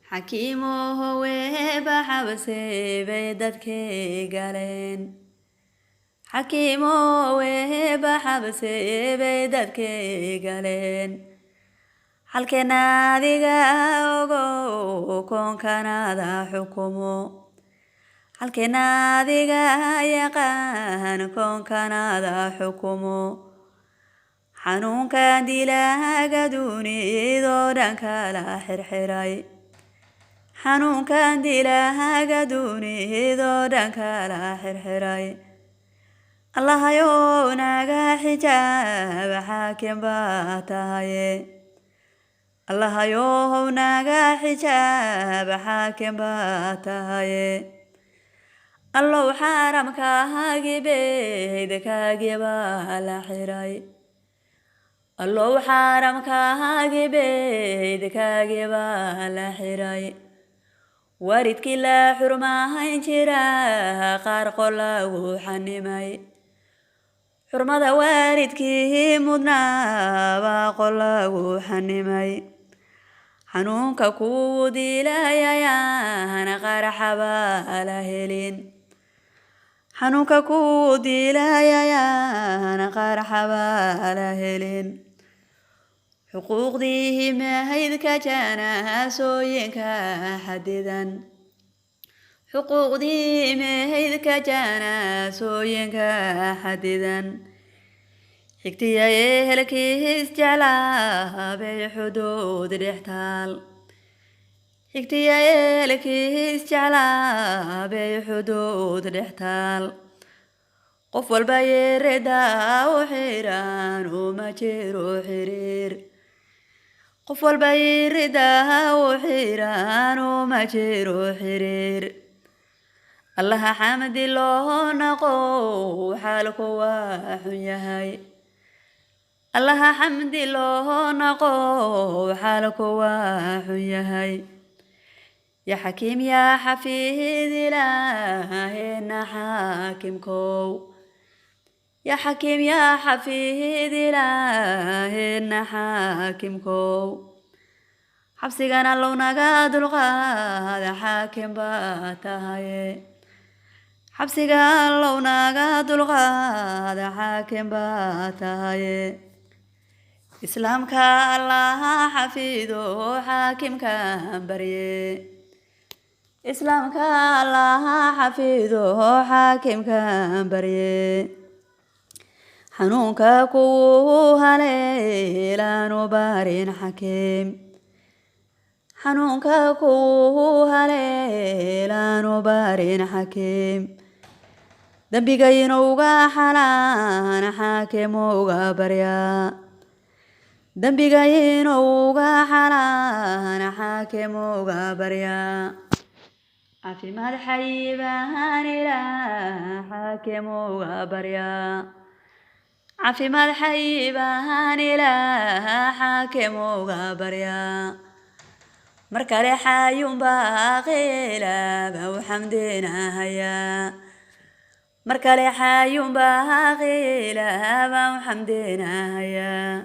Xakiimoho weeba xabse bay dadkay galeen. Xakiimo weeba xabse bay dadkay galeen. Xalkeena adiga ogo, koonkanaada xukumo. Xalkeena adiga yaqaan, koonkanaada xukumo. Xanuunkan dilaaga dunidoo dhan kala xirxiray. Xanuunkan dilaaga dunidoo dhan kala xirxiray. Allahayow naga xijaab, xaakim baa tahaye. Allahayow naga xijaab, xaakim baa tahaye. Allow xaaramkaagi beydkaagi baa la xiray. Allow xaaramkaagi beydkaagi baa la xiray. Waalidkii la xurmahayn jira qaar qol lagu xanimay. Xurmada waalidkii mudnaa baa qol lagu xanimay. Xanuunka kuu dilayayaan qarxaba la helin. Xanuunka kuu dilayayaan qarxaba la helin. Xuquuqdii mahaydka janaasooyinka xadidan. Xuquuqdii mahaydka janaasooyinka xadidan. Xigtiya ehelkiis jeclaa bay xuduud dhex taal. Xigtiya ehelkiis jeclaa bay xuduud dhex taal. Qof walba yeerida u xiran uma jiro xiriir. Qof walba yeerida u xiran uma jiro xiriir. Allaha xamdi loo naqo, xaalku waa xun yahay. Allaha xamdi loo naqo, xaalku waa xun yahay. Ya xakiim yaa xafiid, ilaahena xaakimkow. Ya xakiim yaa xafiid, ilaahena xaakimkow. Xabsigan allow naga dulqaada, xaakim baa tahaye. Xabsiga allow naga dulqaada, xaakim baa tahaye. Islaamka allaha xafido, xaakimkan barye. Islaamka allaha xafido, xaakimkan barye. Xanuunka kuwuu haleelaanu barin xakiim. Xanuunka kuwuu haleelaanu barin xakiim. Dembigaynuga xalaan xaakimuga baryaa. Dembigaynuga xalaan xaakimuga baryaa. Caafimaad xayibaan ilaah xaakimuga baryaa. Caafimaad xayibaan ilaah xaakimuga baryaa. Mar kale xayuunbaa qiilaba u xamdinahayaa. Mar kale xayuunbaa qiilaba u xamdinahayaa.